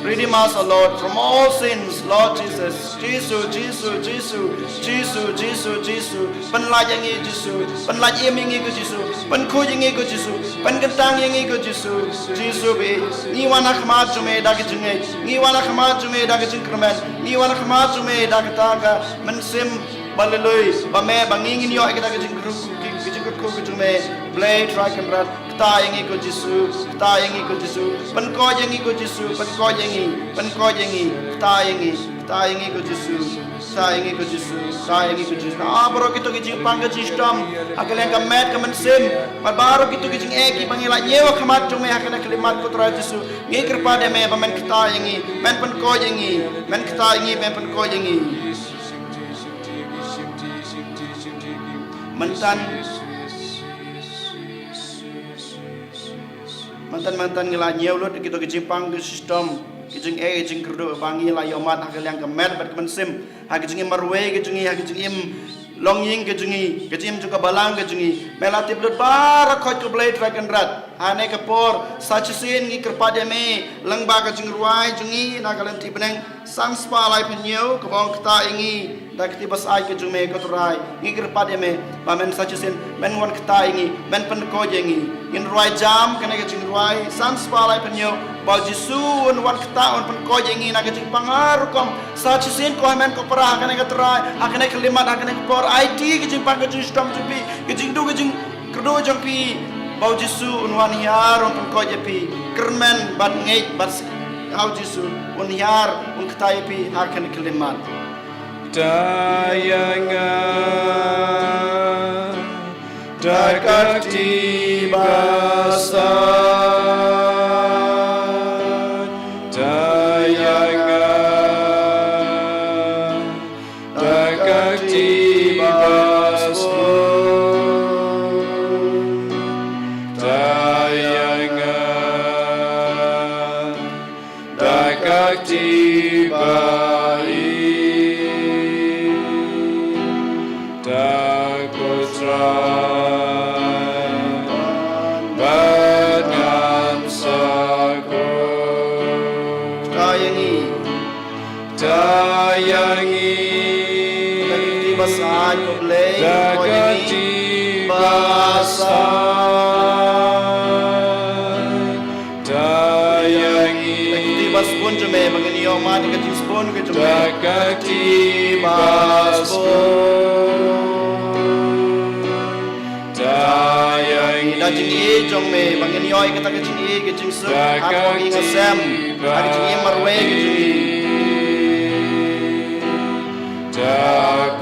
redeem us, O Lord, from all sins, Lord Jesus. Jisu, Jisu, Jisu, Jisu, Jisu, Jisu. Pynlait ïa ngi Jisu, pynlait im ïa ngi ko Jisu, pynkhuid ïa ngi ko Jisu, pynkyntang ïa ngi ko Jisu. Jisu ba ïeit, ngi wan ha khmat jong me da ka jingngeit, ngi wan ha khmat jong me da ka jingkyrmen, ngi wan ha khmat jong me da kata ka mynsiem ba lui lui ba me, ba ngi ngin ïoh ïa kata ka jingkyrkhu, ka jingkyrkhu ka jong me. Blei Trai Kynrad, kta ïa ngi ko Jisu, kta ïa ngi ko Jisu, pynkhuid ïa ngi ko Jisu, pynkhuid ïa ngi, pynkhuid ïa ngi, kta ïa ngi, kta ïa ngi ko Jisu. Sa ïa ngi ko Jisu, sa ïa ngi ko Jisu. Na baroh kito ki jingpang ka jingshitom ha ka liang ka met ka mynsiem, bad baroh kito ki jingeh kiba ngi la ñiew ha khmat jong me ha kane ka khyllipmat ko Trai Jisu. Ngi kyrpad ïa me ba men kta ïa ngi, men pynkhuid ïa ngi, men kta ïa ngi, men pynkhuid ïa ngi. Mynta, mynta, mynta ngi la ñiew lut kito ki jingpang ki jingshitom, ki jingeh, ki jingkyrduh ba ngi la ïohmat ha ka liang ka met bad ka mynsiem, ha ka jingim marwei ka jong ngi, ha ka jingim longïing ka jong ngi, ka jingim jong ka balang ka jong ngi. Me la tip lut baroh khoit ko Blei Trai Kynrad. Ha kane ka por sa shisien ngi kyrpad ïa me lyngba ka jingrwai jong ngi na ka lynti bneng san spah laiphew hynñiew kaba ong kta ïa ngi da ka kti basaiñ ka jong me ko Trai. Ngi kyrpad ïa me ba men sa shisien men wan kta ïa ngi, men pynkhuid ïa ngi. Ngin rwai jam kane ka jingrwai san spah laiphew hynñiew ba U Jisu un wan kta, un pynkhuid ïa ngi na ka jingpang har rukom. Sa shisien ko hynmen ko para ha kane ka trai, ha kane ka khyllipmat, ha kane ka por, aiti ka jingpang ka jingshitom jong phi, ka jingduh ka jingkyrduh jong phi, ba U Jisu un wan hiar un pynkhuid ïa phi. Kyrmen bad ngeit bad ha U Jisu un hiar un kta ïa phi ha kane ka khyllipmat. Kta ïa nga da ka kti basaiñ, kta ïa nga da ka kti basbun, kta ïa nga da ka kti ba-ïeit, kta ko Trai, bad ngan sa khuid. Kta ïa ngi, kta ïa ngi da ka kti basaiñ ko Blei, da ka kti basaiñ. Kta ïa ngi da ka kti basbun jong me, ba ngin ïoh mad ïa ka jingsbun ka jong me. Da ka kti basbun. Kta ïa ngi da ka jingïeit jong me, ba ngin ïoh ïa kata ka jingïeit ka jingsuk ha ka jingïaseng, ha ka jingïaseng marwei ka jong ngi. Kta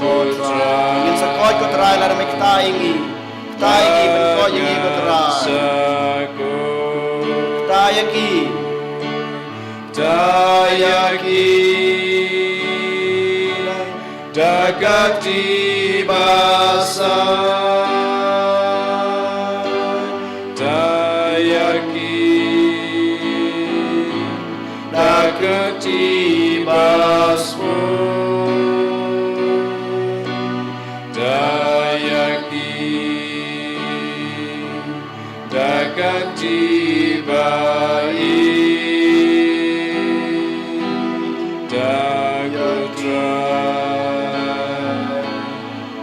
ko Trai. Ngin sa koit ko Trai lada me kta ïa ngi. Kta ïa ngi, pynkhuid ïa ngi ko Trai. Kta ïa ki. Kta ïa ki da ka kti basaiñ. Kta ïa ki da ka kti Kati ba i ta ko Trai,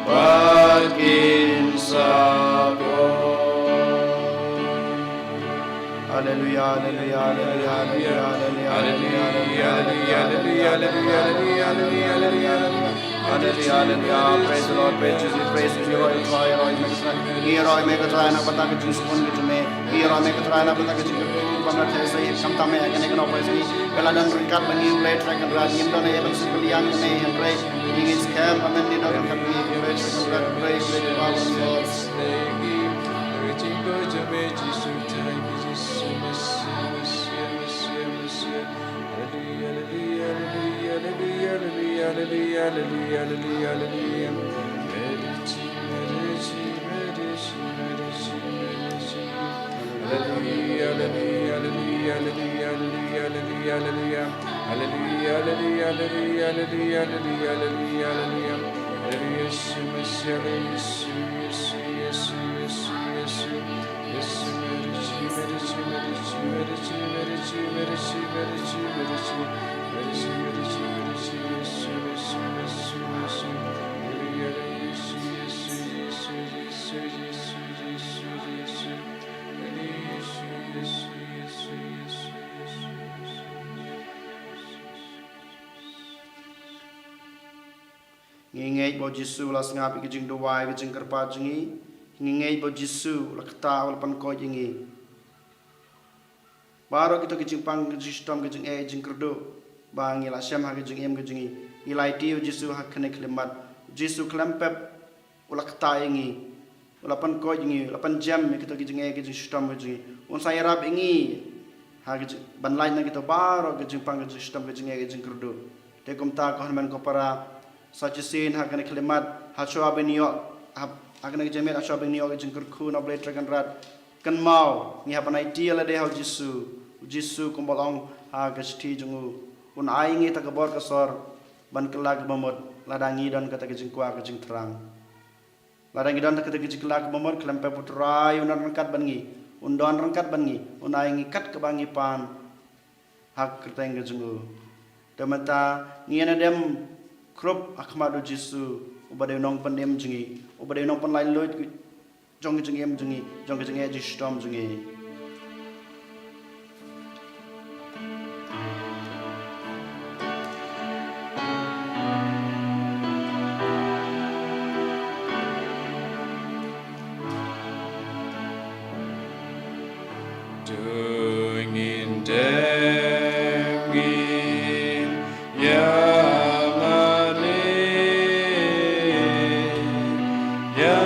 wat kin sa ko. Haleluya, haleluya, haleluya, haleluya, haleluya, haleluya. Haleluya, haleluya. Praise the Lord, praise Jesus, praise you, Lord, Lord, Lord, Lord. Ngi ïaroh ïa me ko Trai na ka bynta ka jingsbun ka jong me. Ngi ïaroh ïa me ko Trai na ka bynta ka jingkyrkhu, bad na te sa ïa khamtam ïa kane ka nongpynïaid. Ka la don ryngkat bad ngi, Blei Trai Kynrad, ngim don ïa ban sngewthuh ïa me hynrei ngi ngeit skhem ba men dei don ryngkat bad ngi, Blei Trai Kynrad, Blei, Blei, Blei, Blei. Ngi ngeit ba U Jisu u la sngap ïa ki jingduwai, ki jingkyrpad jong ngi. Ngi ngeit ba U Jisu u la ktah, u la pynkoit ïa ngi. Baroh kito ki jingpang, ki jingshitom, ki jingeh, ki jingkyrduh ba ngi la shem ha ki jingim ki jong ngi, ngi la ïatai ïa U Jisu ha kane ka khyllipmat. U Jisu khlem pep u la ktah ïa ngi, u la pynkoit ïa ngi, u la pynjem ïa kito ki jingeh, ki jingshitom ki jong ngi. Un sa ïarap ïa ngi ha ki jing, ban lait na kito baroh ki jingpang, ki jingshitom, ki jingeh, ki jingkyrduh. Te kumta ko hynmen ko para, sa shisien ha kane ka khyllipmat, ha shuwa ban ïoh, ha, ha kane ka jingmut, ha shuwa ban ïoh ka jingkyrkhu na U Blei Trai Kynrad, kynmaw, ngi hap ban aiti ïa lade ha U Jisu. U Jisu kumba la ong ha ka shithi jong u, un ai ïa ngi kata ka bor ka sor ban kylla kaba mut, lada ngi don kata ka jingkwah ka jingthrang. Lada ngi don kata ka jingkylla kaba mut, khlem pep U Trai un don ryngkat bad ngi, un don ryngkat bad ngi, un ai ïa ngi kat kaba ngi pan ha ka kyrteng ka jong u. Te mynta ngi ïa dem krup ha khmat U Jisu, uba dei U Nongpynim jong ngi, uba dei U Nongpynlait luid jong ki jingim jong ngi, jong ki jingeh jingshitom jong ngi. To ngin dem ngin ïa mane ïa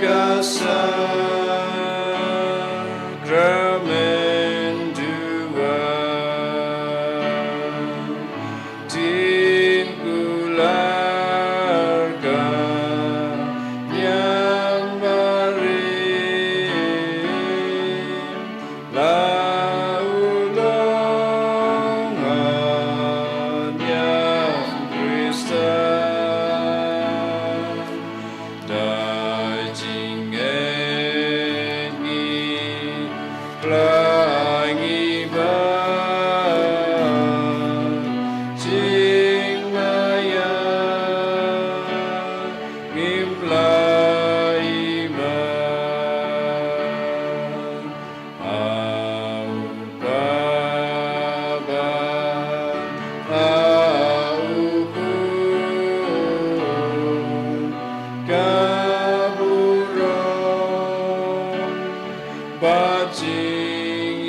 ka sakramen duwai. Tin kular ka ñiang barim, la u long ñiang Khristan. Da jingngeit ngi pla ngi ba jingmaïa ngim pla i ba. Au Baba, au Khun ka burom bad jingïaroh,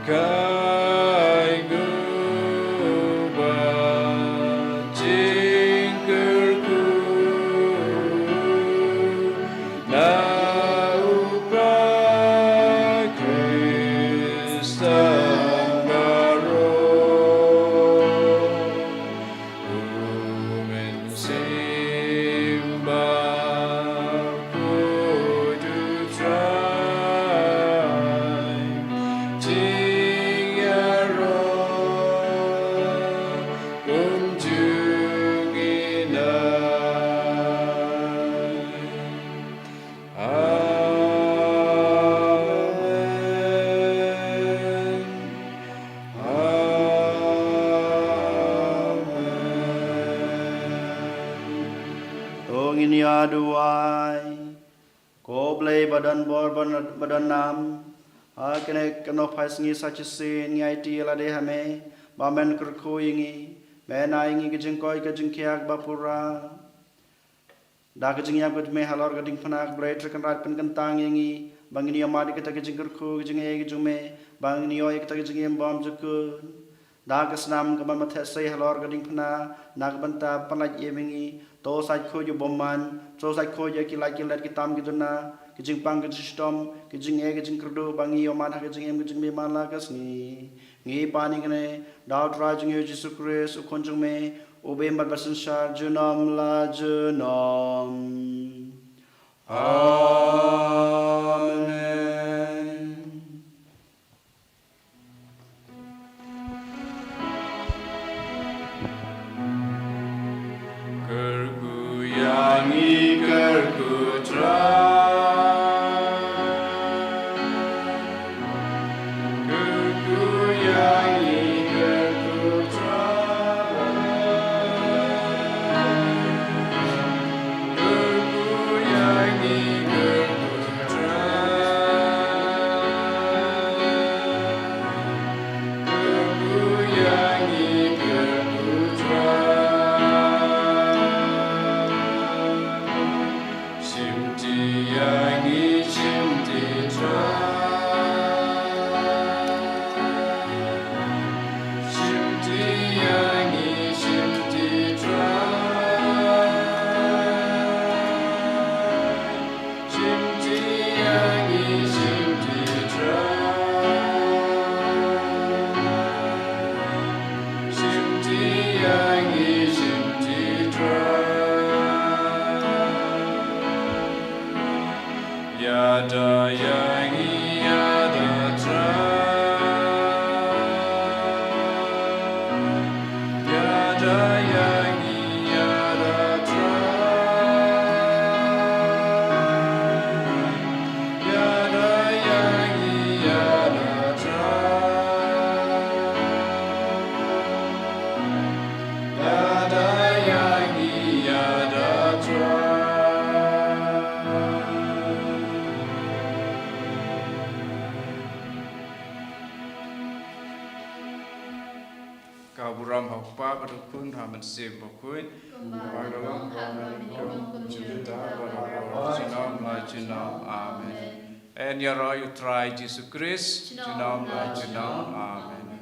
ka ainguh bad jingkyrkhu na u Khrist baroh. U Mynsiem Bakhuid U Trai, jing Ngin ïa duwai. Ko Blei ba don bor, ba don, ba don nam, ha kane ka nohphai sngi sa shisien ngi aiti ïa lade ha me, ba men kyrkhu ïa ngi, men ai ïa ngi ka jingkoit ka jingkhiah ba pura. Da ka jingïap ka jong me halor ka diengphna, ko Blei Trai Kynrad, pynkyntang ïa ngi ba ngin ïa mad ïa kata ka jingkyrkhu ka jingaiei ka jong me, ba ngin ïoh ïa kata ka jingim bymjukut. Da ka snam kaban ym theh sei halor ka diengphna, na ka bynta ban lait ïa me ngi, to sa khuid ïa u bymman, to sa khuid ïa ki lait ki let, ki tam ki duna, ki jingpang ki jingshitom, ki jingeh ki jingkyrduh, ba ngin ïoh mad ha ka jingim ka jong me man la ka sngi. Ngi pan ïa kane da u Trai jong ngi u Jisu Khrist, u Khun jong me, uba im bad ba synshar junom la junom. Amen. Kyrkhu ïa ngi, kyrkhu Trai. Kyrkhu ïa ngi, kyrkhu Trai. Kyrkhu ïa ngi, kyrkhu Trai. Kyrkhu ïa ngi, kyrkhu Trai. Shimti ïa ngi, shimti Trai. Shimti ïa ngi, shimti Trai. Shimti ïa ngi, shimti Trai. Shimti ïa ngi, shimti Trai. Ïada ïa ngi, ïada Trai. Ïada ïa ngi, ïada Trai. Ïada ïa ngi, ïada Trai. Ïada ïa ngi, ïada Trai. Ka burom ha u Kpa bad u Khun, ha u Mynsiem Bakhuid. Kumba ka long ha kaba nyngkong, kumjuh, kumjuh, kumjuh, kumjuh, kumjuh, kumjuh, kumjuh, kumjuh. Amen. Yn ïaroh ïa u Trai Jisu Khrist. Junom la junom. Amen.